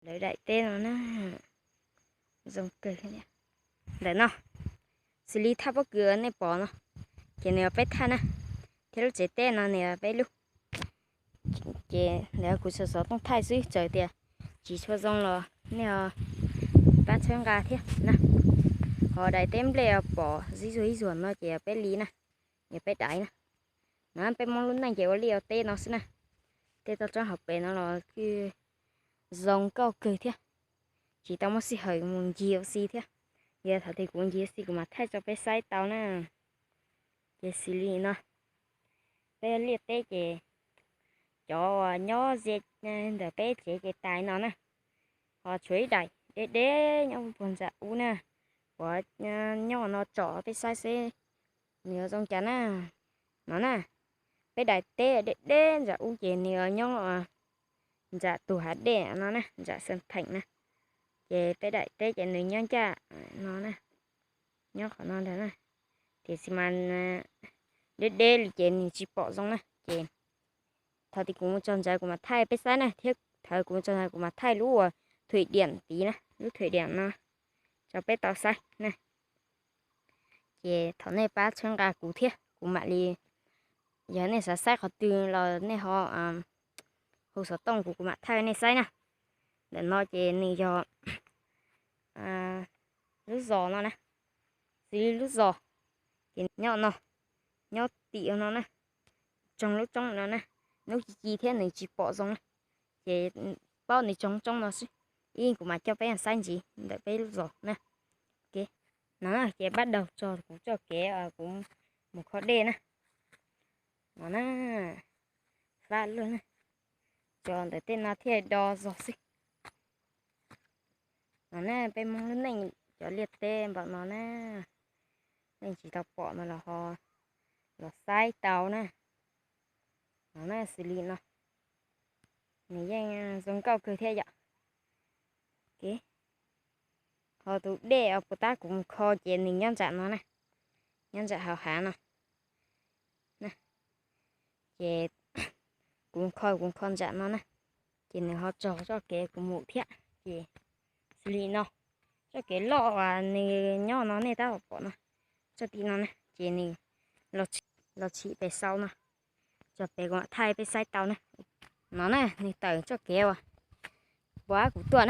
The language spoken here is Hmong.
Lawv daim teb no na, zoo kawg. Ntawm no, xws li thaj pob kws nej pom no, ces nws yog peb thaj na, thiab lub tsev teb no nws yog peb lub. Ces ntawm kuv xov xov tooj thaij xwb, txawm tias tsis tshua zoo los nej ho pab txhawb nqa thiab na. Ho daim teb nplej pom zib zuag ib zuag no ces yog peb li na, yog peb daim na. No peb Hmoob lub neej ces ua liaj ua teb no xwb na. Tej toj roob hauv pes no los kuj zoo nkauj kawg thiab. Tsis tau muaj sij hawm mus ncig ua si thiab. Yog thaum twg kuv ncig ua si kuv mam thaij tso peb saib tau na. Ces xws li no, peb liaj teb ces cov uas nyob ze ntawm peb tsev ces tas no na. Ho tshuav ib daim deb deb nyob puag nram ub na. Kuv nyob no tsom peb saib seb nws yuav zoo cas na. No na, peb daim teb deb deb nram ub ces nws yuav nyob nram tus hav dej no na, nram Xeem Theem na. Ces peb daim teb ces nws nyob ncaj no na, nyob qhov no ntag na. Tiam sis mas deb deb li ces nws tsis pom zoo na. Ces thaum twg kuv mus txog ntawd kuv mam thaij peb saib na, thiab thaum kuv mus txog ntawd kuv mam thaij lub uas thuim diam tid na, lub thuim diam no tso peb tau saib na. Ces thov nej pab txhawb nqa kuv thiab kuv mam li, yog nej xav saib qhov twg los nej ho hu xov tooj kuv, kuv mam thaij nej saib na. Ntawm no ces nws yog lub zos no na, xws li lub zos ces nyob no, nyob tim no na, tsoog lub roob no na, hnub ci ci thiab nws tsis pom zoo na, ces paub nws tsoog roob no xwb. Ib kuv mam coj peb saib ntxiv ntawm peb lub zos na. No ces pab daug tso kuv txoj kev kuv mus kho dej na. No na, fab luaj na, cov ntawm tej no thiaj do zog xwb. No na peb Hmoob lub neej cov liaj teb npaum no na, nej tsis tau pom no los ho los saib tau na. No na xws li no, nws yeej zoo nkauj kawg thiab yom. Ho tus dej uas puas tab kuv mus kho ces nws nyob nram no na, nyob nram hauv hav no. Ces kuv kho, kuv kho nram no na, ces nws ho txog txoj kev kuv mus thiab. Ces xws li no, txoj kev loj uas nws nyob no nej tab tom pom no, txoj tim no na ces nws los tshim pem sau no, tso pem kuv mam thaij peb saib tau na. No na nws tawm txoj kev uas puas tab kuv tuaj